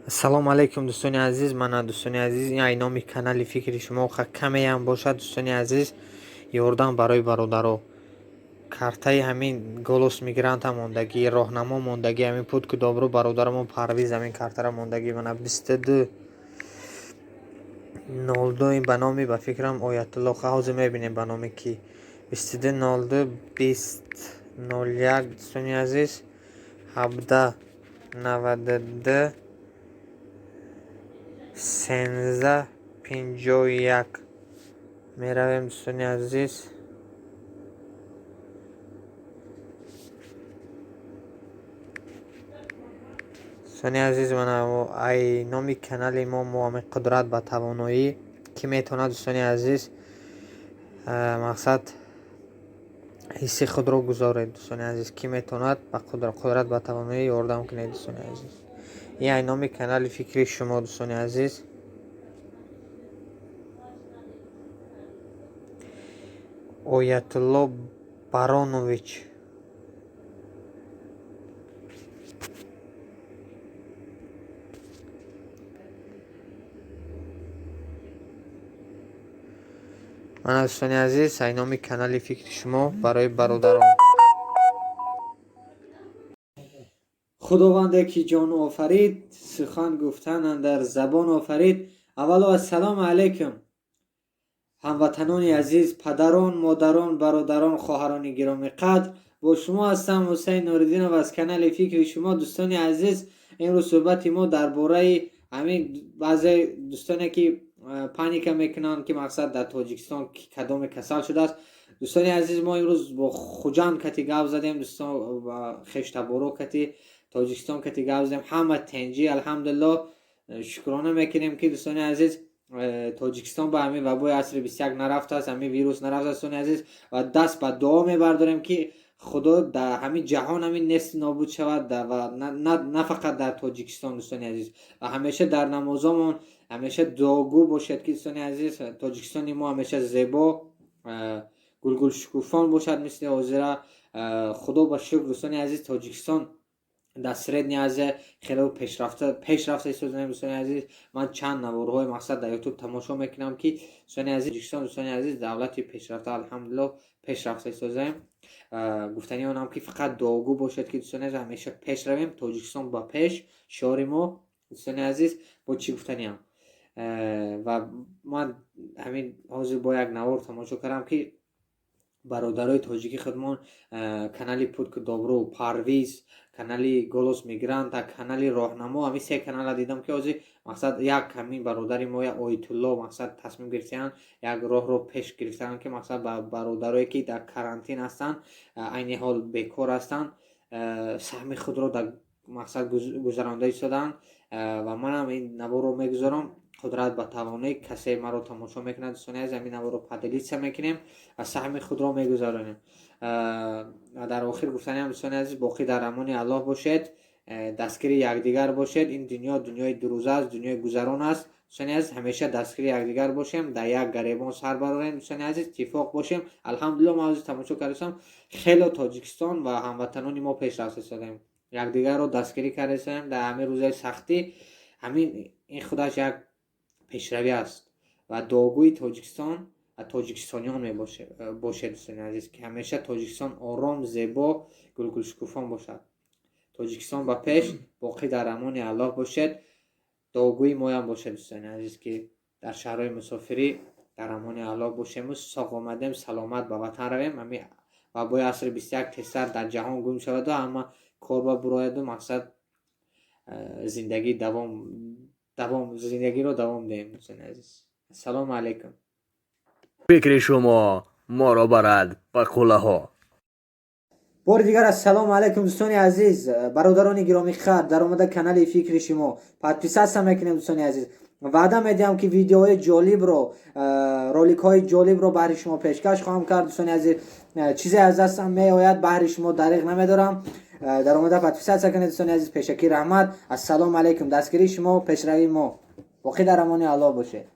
Ассалому алайкум, дӯстони азиз. Мана, дӯстони азиз, ин ай номи канали «Фикри шумо» камеам бошад, дӯстони азиз, ёрдам барои бародаро. Картаи ҳамин «Голос мигранта» мондагӣ, «Роҳнамо» мондагӣ, ҳамин «Путь к добру», бародарамон Парвиз ҳамин картара мондагӣ. Мана, 22 02, ин ба номи, ба фикрам, Оятулло. Ҳозир мебинем, ба номи кӣ. 22 02 20 01, дӯстони азиз, 17 92 13 51 меравем, дӯстони азиз. Дӯстони азиз, мана, ай номи канали мо ҳамин «Қудрат ба тавоноӣ», кӣ метавонад, дӯстони азиз, мақсад, ҳисси худро гузоред, дӯстони азиз. Кӣ метавонад, ба «Қудрат ба тавоноӣ» ёрдам кунед, дӯстони азиз. Ин ай номи канали «Фикри шумо», дӯстони азиз. Оятулло Баронович. Мана, дӯстони азиз, ай номи канали «Фикри шумо» барои бародарон. Худованде ки ҷон офарид, сухан гуфтан андар забон офарид. Аввало, ассалому алайкум, ҳамватанони азиз, падарон, модарон, бародарон, хоҳарони гиромиқадр. Бо шумо ҳастам, Ҳусайн Нуриддинов, аз канали «Фикри шумо». Дӯстони азиз, имрӯз суҳбати мо дар бораи ҳамин баъзе дӯстоне ки паника мекунанд, ки мақсад, дар Тоҷикистон кадоме касал шудааст. Дӯстони азиз, мо имрӯз бо Хуҷанд кати гап задем, дӯстон, хештаборо кати, Тоҷикистон кати гап задем, ҳама тенҷӣ, алҳамдулилло. Шукрона мекунем, ки, дӯстони азиз, Тоҷикистон ба ҳамин вабои асри 21 нарафтааст, ҳамин вирус нарафтааст, дӯстони азиз. Ва даст ба дуо мебардорем, ки Худо дар ҳамин ҷаҳон ҳамин нест нобуд шавад ва на фақат дар Тоҷикистон, дӯстони азиз. Ва ҳамеша дар намозомон ҳамеша дуогӯ бошед, ки, дӯстони азиз, Тоҷикистони мо ҳамеша зебо, гулгулшукуфон бошад, мисли ҳозира. Худо ба шукр, дӯстони азиз, Тоҷикистон дар Средняя Азия хеле пешрафта истодаем. Дӯстони азиз, ман чанд наворҳои, мақсад, дар Ютуб тамошо мекунам, ки, дӯстони азиз, Тоҷикистон, дӯстони азиз, давлати пешрафта, алҳамдулилло, пешрафта истодаем. Гуфтани онам, ки фақат дуогӯ бошед, ки, дӯстони азиз, ҳамеша пеш равем, Тоҷикистон ба пеш, шиори мо. Дӯстони азиз, бо чӣ гуфтаниам? Ва ман ҳамин ҳозир бо як навор тамошо кардам, ки бародарои тоҷики худмон, канали «Путь к добру», Парвиз, канали «Голос мигранта», канали «Роҳнамо», ҳамин се канала дидам, ки ҳозир, мақсад, як ҳамин бародари мо, як Оятулло, мақсад, тасмим гирифтаанд, як роҳро пеш гирифтаанд, ки, мақсад, ба бародарое ки дар карантин ҳастанд, айни ҳол бекор ҳастанд, саҳми худро дар, мақсад, гузаронда истодаанд. Ва манам ин наворро мегузорам. «Қудрат ба тавоноӣ», касе маро тамошо мекунад, дӯстони азиз, ҳамин наворро поделиться мекунем ва саҳми худро мегузаронем. Дар охир гуфтаниам, дӯстони азиз, боқӣ дар амони Аллоҳ бошед, дастгири якдигар бошед. Ин дунё дунёи дурӯза аст, дунёи гузарон аст. Дӯстони азиз, ҳамеша дастгири якдигар бошем, дар як гаребон сар барорем, дӯстони азиз, иттифоқ бошем. Алҳамдулилло, ман ҳозир тамошо кардастам, хело Тоҷикистон ва ҳамватанони мо пешрафта истодаем, якдигарро дастгирӣ карда истодаем дар ҳамин рӯзаи сахтӣ. Ҳамин ин худаш як пешравӣ аст. Ва дуогӯи Тоҷикистон ва тоҷикистониён мебошед, дӯстони азиз, ки ҳамеша Тоҷикистон ором, зебо, гулгулшукуфон бошад. Тоҷикистон ба пеш, боқӣ дар амони Аллоҳ бошед. Дуогӯи моям бошед, дӯстони азиз, ки дар шаҳрҳои мусофирӣ дар амони Аллоҳ бошему соғ омадем, саломат ба ватан равем. Ҳамин вабои асри 21 тезтар дар ҷаҳон гум шаваду ҳама кор ба бурояду, мақсад, зиндагӣ давом, зиндагиро давом диҳем, дӯстони азиз. Ассалому алайкум. Фикри шумо моро барад ба қуллаҳо. Бори дигар ассалому алайкум, дӯстони азиз, бародарони гиромиқадр. Даромада канали «Фикри шумо» подписаться мекунем, дӯстони азиз. Ваъда медиҳам, ки видеоҳои ҷолибро, роликҳои ҷолибро баҳри шумо пешкаш хоҳам кард. Дӯстони азиз, чизе аз дастам меояд, баҳри шумо дариғ намедорам. Даромада подписаться кунед, дӯстони азиз. Пешакӣ раҳмат. Ассалому алайкум. Дастгирии шумо пешравии мо. Боқӣ дар амони Аллоҳ бошед.